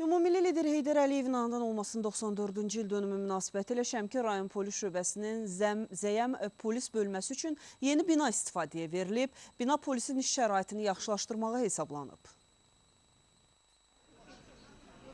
Ümummilli lider Heydər Əliyevin anadan olmasının 94-cü il dönümü münasibətilə Şəmkir rayon polis şöbəsinin Zəyəm polis bölməsi üçün yeni bina istifadəyə verilib. Bina polisin iş şəraitini yaxşılaşdırmağa hesablanıb.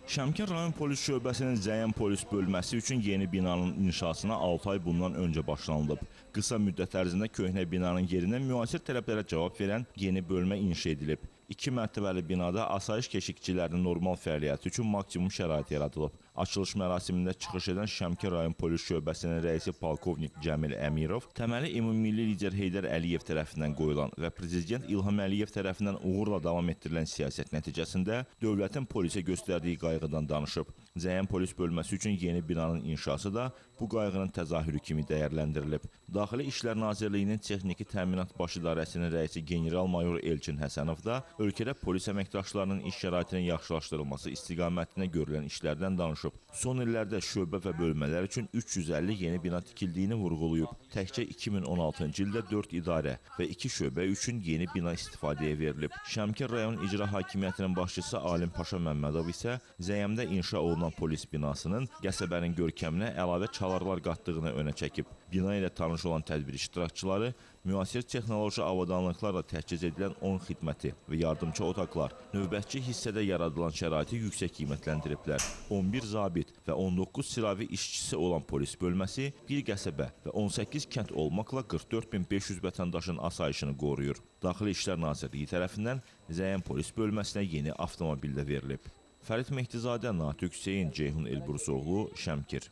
Şəmkir rayon polis şöbəsinin Zəyəm polis bölməsi üçün yeni binanın inşasına 6 ay bundan öncə başlanılıb. Qısa müddət ərzində köhnə binanın yerinə müasir tələblərə cavab verən yeni bölmə inşa edilib. 2 mərtəbəli binada asayiş keşikçilərinin normal fəaliyyəti üçün maksimum şərait yaradılıb. Açılış mərasimində çıxış edən Şəmkir rayon polis şöbəsinin rəisi polkovnik Cəmil Əmirov təməli ümummilli lider Heydər Əliyev tərəfindən qoyulan və prezident İlham Əliyev tərəfindən uğurla davam etdirilən siyasət nəticəsində dövlətin polisə göstərdiyi qayğıdan danışıb. Zəyəm polis bölməsi üçün yeni binanın inşası da bu qayğının təzahürü kimi dəyərləndirilib. Daxili İşlər Nazirliyinin Texniki Təminat Baş İdarəsinin rəisi general-mayor Elçin Həsənov da ölkədə polis əməkdaşlarının iş şəraitinin yaxşılaşdırılması istiqamətində görülən işlərdən danışıb. Son illərdə şöbə və bölmələr üçün 350 yeni bina tikildiyini vurğulayıb. Təkcə 2016-cı ildə 4 idarə və 2 şöbə üçün yeni bina istifadəyə verilib. Şəmkir rayon İcra Hakimiyyətinin başçısı Alim Paşa Məmmədov isə Zəyəmdə inşa olunan polis binasının qəsəbənin görkəminə əlavə çalarlar qatdığını önə çəkib. Bina ilə tanış olan tədbir iştirakçıları müasir texnoloji avadanlıqlarla təchiz edilən 10 xidməti və yardımçı otaqlar, növbətçi hissədə yaradılan şəraiti yüksək qiymətləndiriblər. 11 zabit və 19 silavi işçisi olan polis bölməsi bir qəsəbə və 18 kənd olmaqla 44.500 vətəndaşın asayişini qoruyur. Daxili İşlər Nazirliyi tərəfindən Zəyəm polis bölməsinə yeni avtomobil də verilib. Fərid Mehdizadə, Natiq Hüseyn, Ceyhun Elbrusoğlu, Şəmkir.